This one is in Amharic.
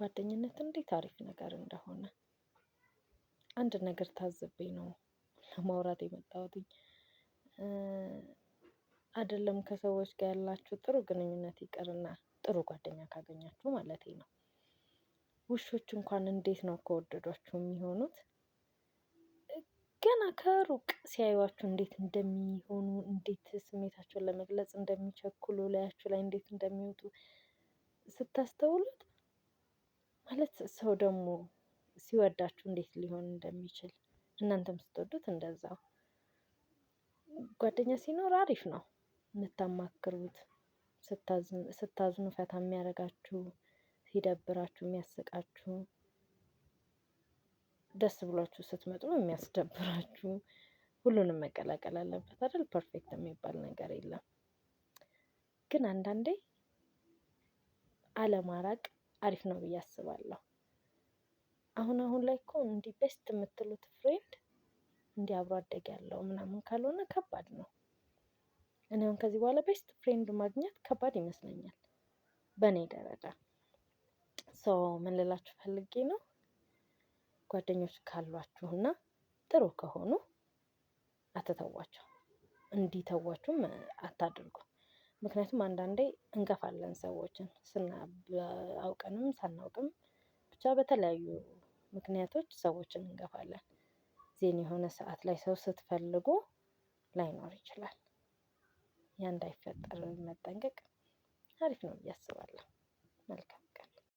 ጓደኝነት እንዴት አሪፍ ነገር እንደሆነ አንድ ነገር ታዝቤ ነው ለማውራት የመጣሁትኝ። አይደለም ከሰዎች ጋር ያላችሁ ጥሩ ግንኙነት ይቅርና ጥሩ ጓደኛ ካገኛችሁ ማለቴ ነው። ውሾች እንኳን እንዴት ነው ከወደዷችሁ የሚሆኑት? ገና ከሩቅ ሲያዩዋችሁ እንዴት እንደሚሆኑ፣ እንዴት ስሜታቸውን ለመግለጽ እንደሚቸኩሉ፣ ላያችሁ ላይ እንዴት እንደሚወጡ ስታስተውሉት፣ ማለት ሰው ደግሞ ሲወዳችሁ እንዴት ሊሆን እንደሚችል፣ እናንተም ስትወዱት እንደዛው። ጓደኛ ሲኖር አሪፍ ነው። የምታማክሩት፣ ስታዝኑ ፈታ የሚያደርጋችሁ፣ ሲደብራችሁ የሚያስቃችሁ፣ ደስ ብሏችሁ ስትመጡ የሚያስደብራችሁ፣ ሁሉንም መቀላቀል አለበት አይደል? Perfect የሚባል ነገር የለም። ግን አንዳንዴ አለማራቅ አሪፍ ነው ብዬ አስባለሁ። አሁን አሁን ላይ እኮ እንዲህ best የምትሉት friend እንዲህ አብሮ አደግ ያለው ምናምን ካልሆነ ከባድ ነው። እኔ አሁን ከዚህ በኋላ best friend ማግኘት ከባድ ይመስለኛል በእኔ ደረጃ። So ምን ልላችሁ ፈልጌ ነው፣ ጓደኞች ካሏችሁና ጥሩ ከሆኑ አትተዋቸው፣ እንዲተዋችሁም አታድርጉ። ምክንያቱም አንዳንዴ እንገፋለን ሰዎችን አውቀንም ሳናውቅም፣ ብቻ በተለያዩ ምክንያቶች ሰዎችን እንገፋለን። Then የሆነ ሰዓት ላይ ሰው ስትፈልጉ ላይኖር ይችላል። ያ እንዳይፈጠር መጠንቀቅ አሪፍ ነው ብዬ አስባለሁ። መልካም።